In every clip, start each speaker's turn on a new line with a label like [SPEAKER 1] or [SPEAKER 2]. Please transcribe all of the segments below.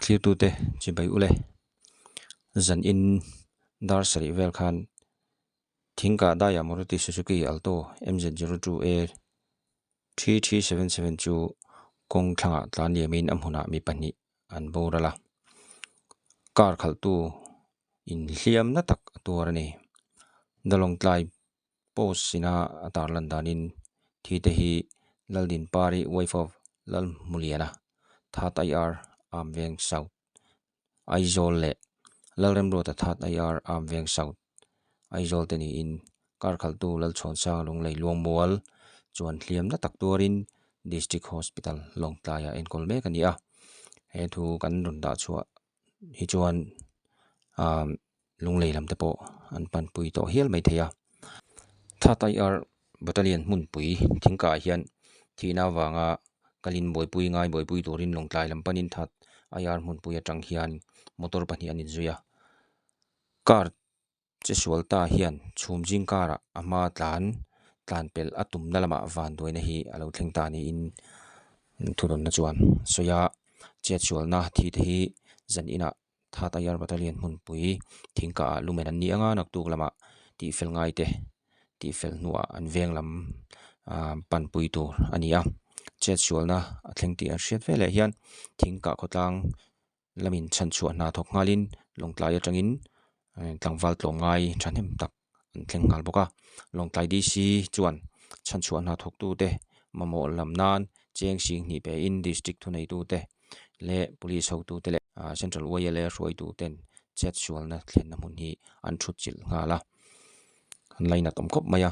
[SPEAKER 1] Thlirtute chibai ule zan in dar sarih vel khan thingkah daiah Maruti Suzuki Alto MZ02A 3377 chu kawng thlangah tlan liamin a hmunah mi pahnih an boral a, car khalhtu inhliamna tak a tuar a ni. Dalawngtlai Post ina a tarlan danin thi te hi Laldinpari wife of Lalhmuliana, That IR, Amveng South, Aizawl leh Lalremruata That IR, Amveng South, Aizawl te niin car khalhtu Lalchhuansanga Lunglei Luangmual chuan hliamna tak tuarin District Hospital Lawngtlaiah enkawl mek a ni a. He thu kan rawn dah chhuah hi chuan ah lunglei lam te pawh an panpui tawh hial mai thei a That IR Battalion hmunpui thingkah hian thihna avanga kalin buaipui ngai buaipui turin lawngtlai lam panin That IR hmunpui atang hian motor pahnih an inzui a car Che sual ta hian chhum zing karah a hma tlan tlan pelh a tumna lamah vanduaina hi a lo thleng ta niin thudawnna chuan sawi a. Chet sualna thi te hi zan inah That Ayar Battalion hmunpui thingkah ah lumen an ni ang a, naktuk lamah tihfel ngai te tihfel hnuah an veng lam ah panpui tur a ni a. Chet sualna a thleng tih an hriat veleh hian thingkah khawtlang Lamin chhanchhuah hna thawk nghalin Lawngtlai atangin tlangval tlawmngai thahnem tak an thleng nghal bawk a. Lawngtlai DC chuan chhanchhuah hna thawktute mamawh lam nan cheng sing hnih pehin District thuneitute leh Police hotute leh Central YLA hruaituten chetsualna thlenna hmun hi an thutchilh nghal a. An lainat awm khawp mai a,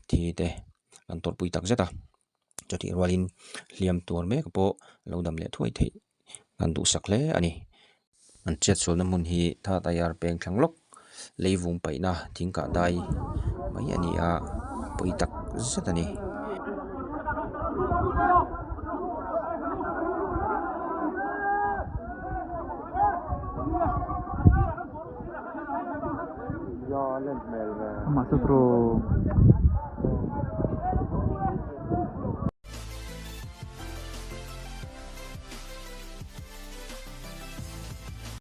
[SPEAKER 1] thi te an tawrhpui tak zet a. Chutih rualin hliam tuar mek pawh lo dam leh thuai theih an duhsak hle a ni. An chetsualna hmun hi That Ayar peng thlang lawk leivung paihna thing kah dai mai a ni a, pawi tak zet a ni.